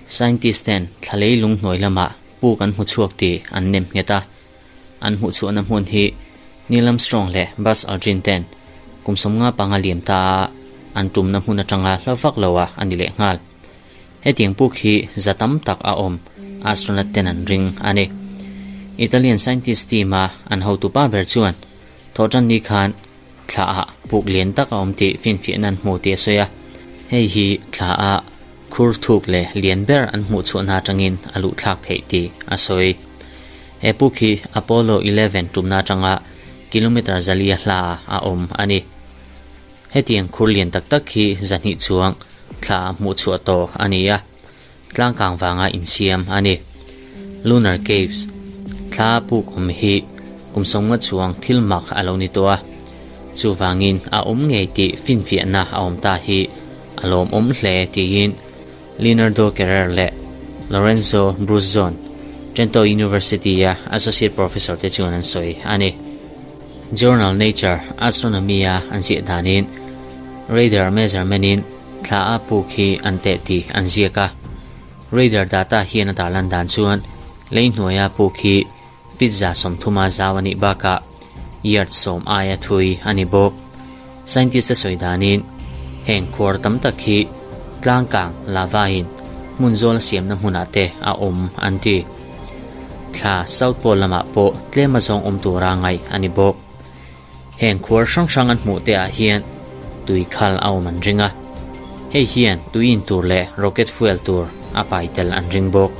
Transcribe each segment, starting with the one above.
Scientist ten thla leilung hnuai lamah puk an hmu chhuak tih an nem nghet a. An hmuh chhuahna hmun hi Neil Armstrong leh Buzz Aldrin ten kum 55 liam ta a an tumna hmun atanga hla vak lo a a ni leh nghal. Hetiang puk hi za tam tak a awm astronaut ten an ring a ni. Italian scientist team a an hotupa ber chuan thawhtanni khan thla ah puk lian tak a awm tih finfiahna an hmu tih a sawi a. Hei hi thla ah khur thuk leh lian ber an hmuh chhuahna atangin a luh thlak theih tih a sawi. He puk hi Apollo 11 tumna atanga kilometre zalia hla ah a awm a ni. Hetiang khur lian tak tak hi zahnih chuang thla ah hmuh chhuah tawh a ni a, tlangkang vanga insiam a ni. Lunar Caves, thla puk awm hi kum sawmnga chuang thil mak a lo ni tawh a, chuvangin a awm ngei tih finfiahna a awm ta hi a lawmawm hle tiin Leonardo Carrere leh Lorenzo Bruzzone, Trento University-a associate professor te chuan an sawi a ni. Journal Nature Astronomy-a an ziah danin radar measurement-in thla a puk hi an teh tih an ziak a. Radar data hian a tarlan dan chuan lei hnuaia puk hi feet 30 zau a nih bakah yard 10 aia thui a ni bawk. Scientist-te sawi danin heng khuar tam tak hi tlangkang lava-in hmun zawl a siamna hmunah te a awm an ti. Thla South Pole lamah pawh tlem a zawng awm tura ngaih a ni bawk. Heng khuar hrang hrang an hmuh te ah hian tui khal a awm an ring a, hei hian tui in tur leh rocket fuel tur a pai tel an ring bawk.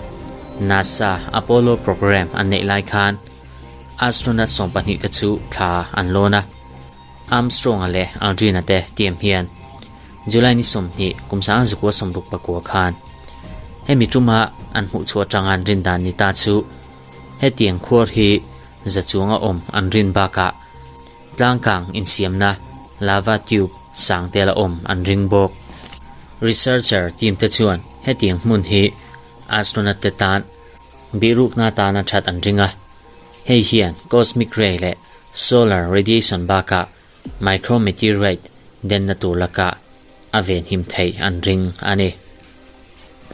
NASA Apollo program an neih lai khan astronaut 12 te chu thla an lawn a, Armstrong-a leh Aldrin-a te tiam hian July ni 20 kum 1969 khan hemi tuma an hmuh chhuah atanga an rin dan ni ta chu hetiang khuar hi za chuanga awm an rin bakah tlangkang insiamna lava tube sang tel a awm an ring bawk. Researcher team te chuan hetiang hmun hi astronaut te tan bihrukna tana that an ring a, hei hian cosmic ray leh solar radiation bakah micrometeorite denna tur lakah a venhim theih an ring a ni.